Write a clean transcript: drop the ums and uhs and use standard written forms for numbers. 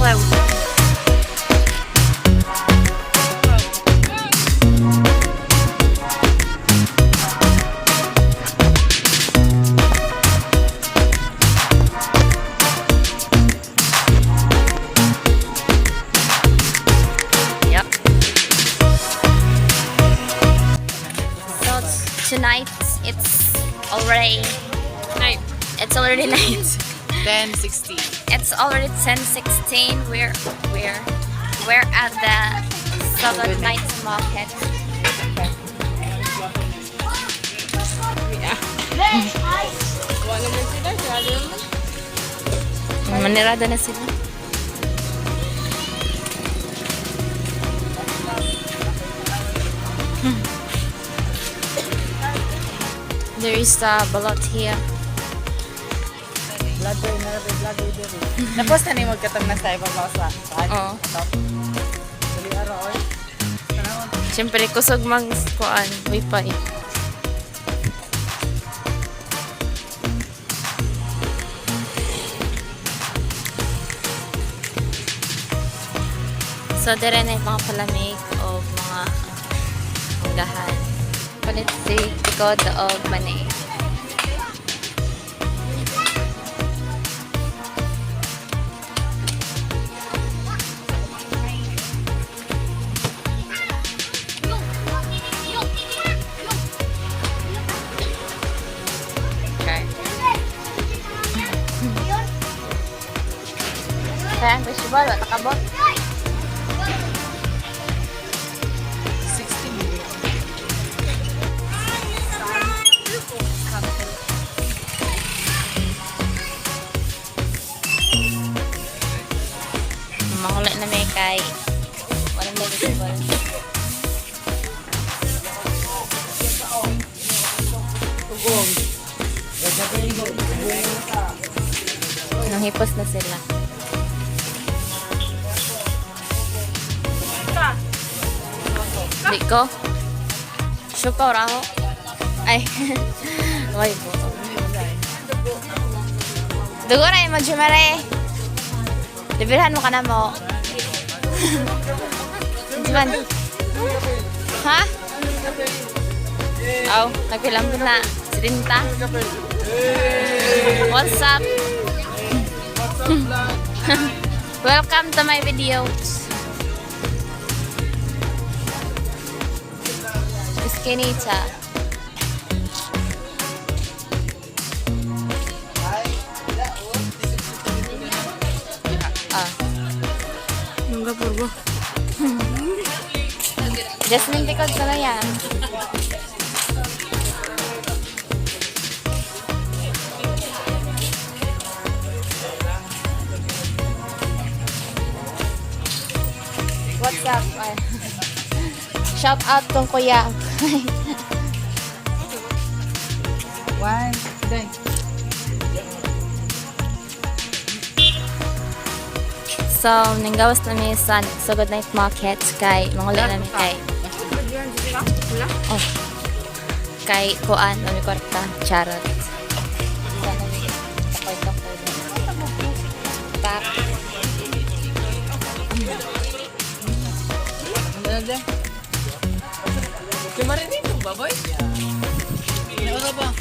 Close. Yep. So tonight it's already Night. It's already night. 10:16. It's already 10:16. We're at the Sugod Night Market. Wala naman sila. Sarado naman. Manirada na sila. There is a balot here. Vlogger na rin. Vlogger din. Napost na ni magkatang na sa ibang mga sa. Oo. Top. Dali araw oy. Siyempre, kusog mang kuan, wifi. So, dire na yung mga palamig o mga manggahan. Palit si Tikod o mani. Okay. Kaya ang vegetable, wala kabot. 60 minutes. Mangula na may kay walang vegetable. Nanghipos na sila. Di ko. Siupaw ra ako. Ay. Way po. Dugo na yung magjumere. Libilhan mo ka na mo. Diban? Ha? Aw, nagpilang na. Sirinta. What's up? Welcome to my videos. Skinita. Ah. Nungga purbo. Jasmine, likod ka na yan. What's up? Ay. Shout out kong kuya. One. Day. So, nanggawas na mi sa Sugod Night Market kay manguli na mi kay Oh. Kay kuan mami kwarta charot. Sana mi takoy-takoy. Pak. Ano na? Kemarin dito ba, boy? Naura ba?